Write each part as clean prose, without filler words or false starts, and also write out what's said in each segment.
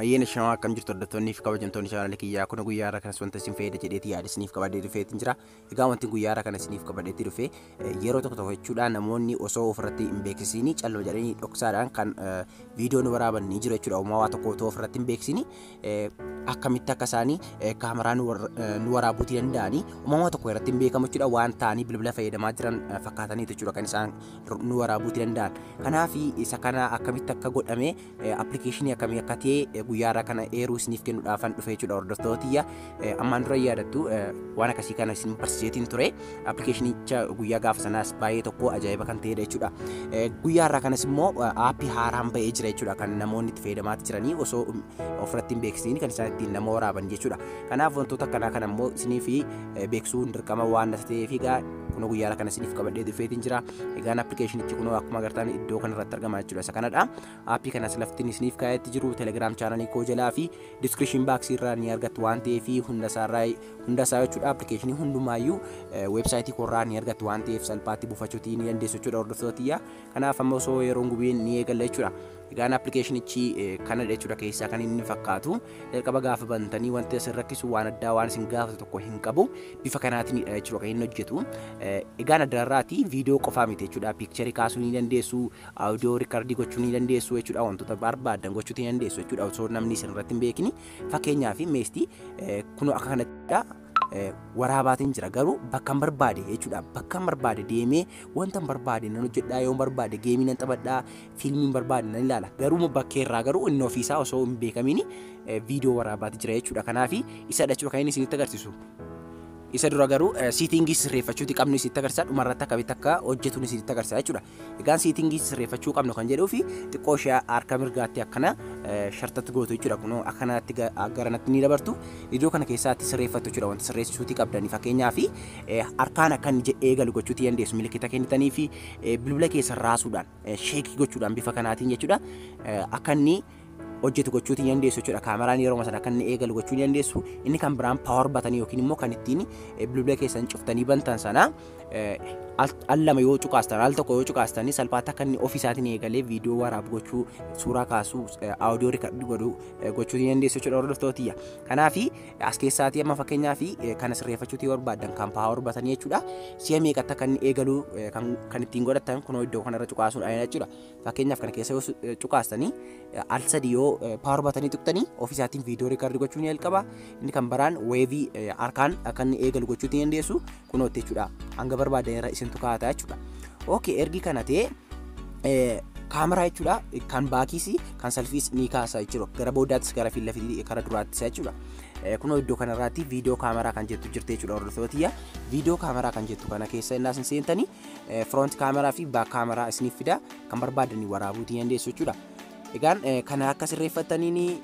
Ayyaana shamaa akkam jirtu hordoftoonnii fi kabajamtoonni chaanaalii kiyyaa kun guyyaa har'a kanas wanta isin fayyada jedheeti yaada isiniif qabadhee dhufeetiin jira. Egaa wanti guyyaa har'a kana isiniif qabadheetti dhufe yeroo tokko tokko jechuudha namoonni osoo ofirratti hin beeksisiin calluma jedhanii dhoksaadhaan kan viidiyoo nu waraaban ni jiru jechuudha. Uumaa waa tokko otoo ofirratti hin beeksisiin akkamitti akka isaanii kaameraa nu waraabuutii danda'anii uumamaa tokko irratti hin beekamu jechuudha waan ta'anii bilbila fayyadamaa jiran fakkaatanii jechuudha kan isaan nu waraabuutii danda'an. Kanaaf isa kana akkamitti akka godhame appilikeeshinii akkamii akka ta'e guyyaa har'a kana eeruu isiniif kennuudhaafan dhufe jechuudha hordoftootiyya. Ammaan dura yaadattu waan akkasii kana isin barsiiseetiin ture appilikeeshinicha guyyaa gaafa sanaas baay'ee tokko ajaa'iba kan ta'edha jechuudha. Guyyaa har'a kanas immoo aappii haaraan ba'ee jira jechuudha kan namoonni itti fayyadamaa jiranii osoo ofirratti hin beeksisiin kan isaan ittiin nama waraaban jechuudha. Kanaaf wantoota akkanaa kana immoo isiniif beeksisuun dirqama waan ta'eef egaa kunoo guyyaa har'a kana isiniif qabadhee dhufeetiin jira. Egaan appilikeeshinichi kunoo akkuma agartan iddoo kanarratti argama jechuudha. Isa kanadha. Aappii kanas laftiin isiniif kaa'etti jiru Telegram chaanalii koo jalaa fi description box irraa ni argattu waan ta'eef hunda isaa jechuudha appilikeeshinii hundumaayyuu weebsaayitii koorraa ni argattu waan ta'eef salphaatti buufachuutii ni dandeessu jechuudha hordoftootiyya. Kanaaf amma osoo yeroon gubiin ni eegalla jechuudha. Egaan appilikeeshinichi kanadha jechuudha keessaa kan inni fakkaatu jalqaba gaafa bantanii wanti isin rakkisu waan addaa waan isin gaafatu tokko hin qabu bifa kanaatiin jechuudha kan inni hojjetu. Egaan addarraati viidiyoo qofaa miti jechuudha piikcharii kaasuu ni dandeessu audiyoo riikardii gochuu ni dandeessu jechuudha wantoota barbaadan gochuu ni dandeessu jechuudha osoo namni isin irratti hin beekini. Fakkeenyaaf meestii kun akka kanattidha. Waraabaatiin jira garuu bakka hin barbaade jechuudha bakka hin barbaade deemee wanta hin barbaade nan hojjedhaa yoo hin barbaade geemii nan taphadhaa fiilmii hin barbaade nan ilaala garuu bakkeerraa garuu inni ofiisaa osoo hin beekamiin viidiyoo waraabaati jira jechuudha. Kanaaf isa jechuudha kan inni isinitti agarsiisu. Isa dura garuu siitingii sirreeffachuuti qabnu isinitti agarsiisa dhumarratti akkamitti akka hojjetuun isinitti agarsiisa jechuudha. Egaan siitingii sirreeffachuu qabnu kan jedhuu fi xiqqoo ishee harka mirgaatti akkana shartatti gootu jechuudha. Kunoo akkanatti garanatti ni dabartu iddoo kana keessaatti sirreeffattu jechuudha wanta sirreessuuti qabdanii fakkeenyaaf harkaan akka inni eegalu gochuuti dandeessu milikita kennitanii fi bilbila keessa raasuudhaan sheekii gochuudhaan bifa kanaatiin jechuudha akka inni hojjetu gochuuti dandeessu jechuudha. Kaameraan yeroo sana akka inni eegalu gochuu dandeessu. Inni kan biraan power batanii yookiin immoo kan ittiin bilbila keessan cuftanii bantan sana al lama yoo cuqaastan al tokko yoo cuqaastanii salphaatti akka inni ofiisaatiin eegalee viidiyoo waraabu gochuu suuraa kaasuu audiyoo riikardii godhuu gochuu dandeessu jechuudha hordoftootiyya. Kanaaf as keessaatii amma fakkeenyaaf kana sirreeffachuutii barbaadan kan power batanii jechuudha. Si'a meeqatti akka inni eegaluu kan ittiin godhatan kunoo iddoo kanarra cuqaasuudhaan jechuudha. Fakkeenyaaf kana keessa yoo cuqaastanii al sadi yoo power batanii tuqxanii ofiisaatiin viidiyoo riikardii gochuu ni jalqaba. Inni kan biraan weevii harkaan akka inni eegalu gochuu dandeessu kunootti jechuudha. Hanga barbaadan irra isintu kaa'ata jechuudha. Okay, ergi kana ta'e kaameraa jechuudha kan baakiis kan salfiis ni kaasa jechuudha. Gara booddaattis gara fiilla kara duraattis jechuudha. Kunoo iddoo kanarraatti viidiyoo kaameraa kan jettu jirti jechuudha hordoftootiyya. Viidiyoo kaameraa kan jettu kana keessa innaa isin seentanii front kaameraa fi back kaameraa isiniif fida kan barbaadanii waraabuutii dandeessu jechuudha. Egaan kana akka sirreeffataniin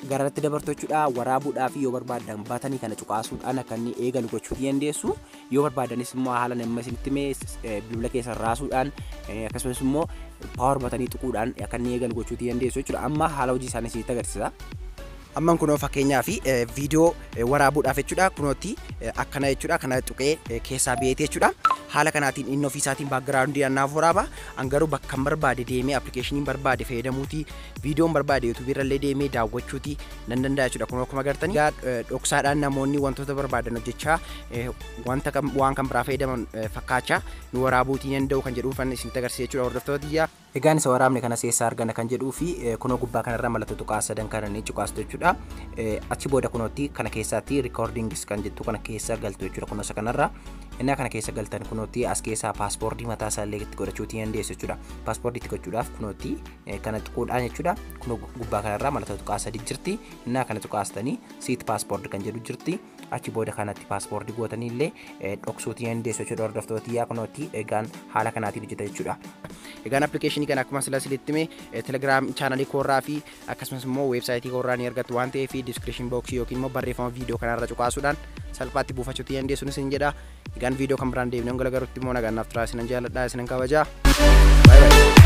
garanatti dabartu jechuudha. Waraabuudhaaf yoo barbaadan batanii kana cuqaasuudhaan akka inni eegalu gochuu dandeessu. Yoo barbaadanis immoo haala nama isinitti hime bilbila keessan raasuudhaan akkasumas immoo power batanii tuquudhaan akka inni eegalu gochuu dandeessu jechuudha. Amma haala hojii isaanii isinitti agarsiisa. Amman kunoo fakkeenyaaf viidiyoo waraabuudhaaf jechuudha kunootti akkana jechuudha kana tuqee keessaa ba'eeti jechuudha. Haala kanaatiin inni ofiisaatiin baakgiraawundii naaf waraaba. An garuu bakka hin barbaade deemee appilikeeshiniin barbaade fayyadamuuti viidiyoon barbaade yuutuubii irrallee deemee daawwachuuti nan danda'a jechuudha. Kunoo akkuma agartanii dhoksaadhaan namoonni wantoota barbaadan hojjechaa wanta waan kan biraa fayyadaman fakkaachaa nu waraabuutii danda'u kan jedhuufan isinitti agarsiisa jechuudha hordoftootiyya. Egaan isa waraabne kana keessaa argana kan jedhuu fi kunoo gubbaa kanarra mallattoo tuqaa sadan kana ni cuqaastu jechuudha. Achi booda kunootti kana keessaatti recordings kan jettu kana keessa galtu jechuudha. Kunoo isa kanarra innaa kana keessa galtan kunootti as keessaa paaspoortii mataa isaa illee itti godhachuutii dandeessu jechuudha. Paaspoortii itti gochuudhaaf kunootti kana tuquudhaan jechuudha. Kunoo gubbaa kanarra mallattoo tuqaa sadi jirti. Innaa kana tuqaastanii siit paaspoortii kan jedhu jirti. Achi booda kanatti paaspoortii gootanii illee dhoksuutii dandeessu jechuudha hordoftootiyyaa. Kunootti egaan haala kanaatiin hojjeta jechuudha. Egaan appilikeeshinii kana akkuma sila isinitti hime Telegram chaanalii koorraa fi akkasumas immoo weebsaayitii koorraa ni argattu waan ta'eef description box yookiin immoo barreeffama viidiyoo kanarra cuqaasuudhaan salphaatti buufachuutii dandeessu isin jedha. Egaan viidiyoo kan biraan deebinee hanga garuutti immoo nagaan naaf turaa isinan jaalladha isinan kabajaa. Bye bye.